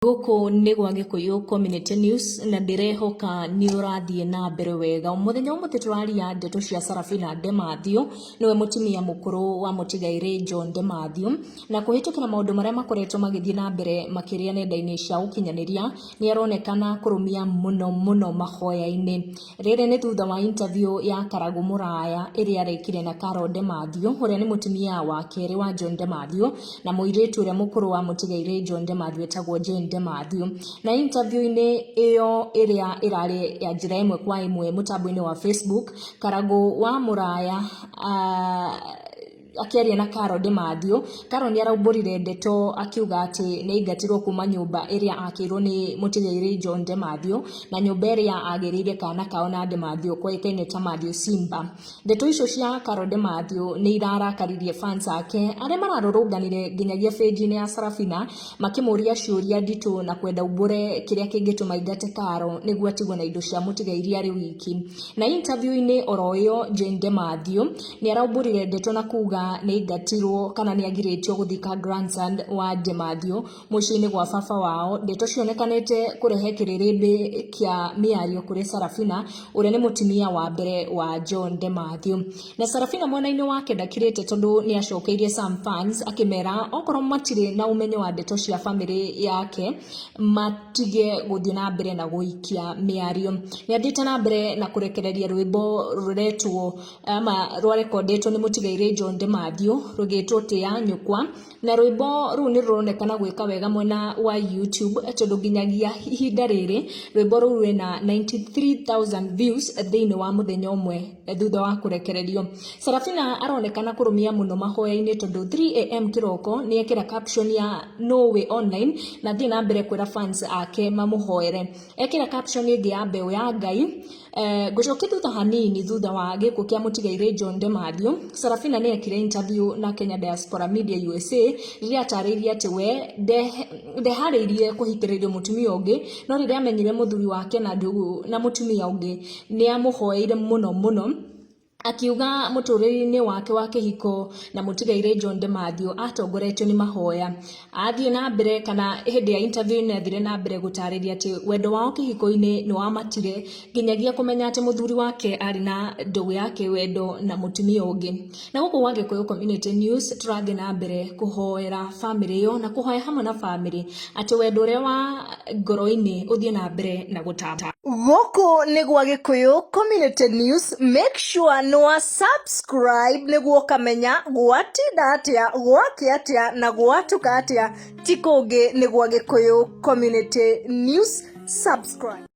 Gũkũ nĩ gwa Gĩkũyũ Community News na ndĩrehoka nĩ ũrathiĩ na mbere wega. Mũthenya ũmũthĩ tũraria ndeto cia Sarafina Demathew, nĩwe mũtumia mũkũrũ wa mũtigairĩ John Demathew, na kũhĩtũkĩra maũndũ marĩa makoretwo magĩthiĩ na mbere makĩria nenda-inĩ cia ũkinyanĩria, nĩ aronekana kũrũmia mũno mũno mahoya-inĩ. Rĩrĩ nĩ thutha wa interview ya Karagũ Mũraya ĩrĩa arekire na Carol Demathew ũrĩa nĩ mũtumia wa kerĩ wa John Demathew na mũirĩtu ũrĩa mũkũrũ wa mũtigairĩ John Demathew etagwo Jane Demathew. Na interview-inĩ ĩyo ĩrĩa ĩrarĩ ya njĩra ĩmwe kwa ĩmwe mũtambo-inĩ wa Facebook, Karagũ wa Mũraya akĩaria na Carol Demathew, Carol nĩ araumbũrire ndeto akiuga atĩ nĩ aingatirwo kuma nyũmba ĩrĩa akĩirwo nĩ mũtigairĩ John Demathew na nyũmba ĩrĩa agĩrĩire kana kao na Demathew koĩkaine ta Mathew Simba. Ndeto icio cia Carol Demathew nĩ irarakaririe fans ake arĩa mararũrũnganire nginyagia page-inĩ ya Sarafina makĩmũria ciũria nditũ na kwenda umbũre kĩrĩa kĩngĩtũma aingate Carol nĩguo atigwo na indo cia mũtigairĩ arĩ wiki. Na interview-inĩ oro ĩyo Jane Demathew nĩ araumbũrire ndeto na kuga nĩ aingatirwo kana nĩ agirĩtio gũthika grandson wa Demathew mũciĩ-inĩ gwa baba wao, ndeto cionekanĩte kũrehe kĩrĩrĩmbĩ kĩa mĩario kũrĩ Sarafina ũrĩa nĩ mũtumia wa mbere wa John Demathew. Na Sarafina mwena-inĩ wake ndakirĩte tondũ nĩ acokeirie some fans akĩmera okorwo matirĩ na ũmenyo wa ndeto cia famĩlĩ yake matige gũthiĩ na mbere na gũikia mĩario. Nĩ athiĩte na mbere na kũrekereria rwĩmbo rũretwo ama rwarekondetwo nĩ mũtigairĩ John Demathew rũgĩtwo Tĩa Nyũkwa, na rwĩmbo rũu nĩ rũronekana gwĩka wega mwena wa YouTube tondũ nginyagia ihinda rĩrĩ rwĩmbo rũu rwĩna 93,000 views thĩinĩ wa mũthenya ũmwe thutha wa kũrekererio. Sarafina aronekana kũrũmia mũno mahoya-inĩ tondũ 3am kĩroko nĩ ekĩra caption ya no way online na athiĩ na mbere kwĩra fans ake mamũhoere. Ekĩra caption ĩngĩ ya mbeũ ya Ngai. Ngũcokia thutha hanini thutha wa gĩkuũ kĩa mũtigairĩ John Demathew, Sarafina nĩ ekire interview na Kenya Diaspora Media USA rĩrĩa atarĩirie atĩ we ndeharĩirie kũhikĩrĩrio mũtumia ũngĩ, no rĩrĩa amenyire mũthuri wake na ndũgũ na mũtumia ũngĩ nĩ amũhoeire mũno mũno akiuga mũtũrĩre-inĩ wake wa kĩhiko na mũtigairĩ John Demathew atongoretio nĩ mahoya. Athiĩ na mbere kana hĩndĩ ya interview nĩ athire na mbere gũtarĩria atĩ wendo wao kĩhiko-inĩ nĩ wamatire nginyagia kũmenya atĩ mũthuri wake arĩ na ndũgũ ya kĩwendo na mũtumia ũngĩ. Na gũkũ gwa Gĩkũyũ Community News tũrathiĩ na mbere kũhoera famĩlĩ ĩyo na kũhoya hamwe na famĩlĩ atĩ wendo ũrĩa wa ngoro-inĩ ũthiĩ na mbere na gũtamba. Gũkũ nĩ gwa Gĩkũyũ Community News, make sure nĩ wa subscribe nĩguo ũkamenya gwatinda atĩa, gwakĩa atĩa na gwatuka atĩa, ti kũngĩ nĩ gwa Gĩkũyũ Community News, subscribe.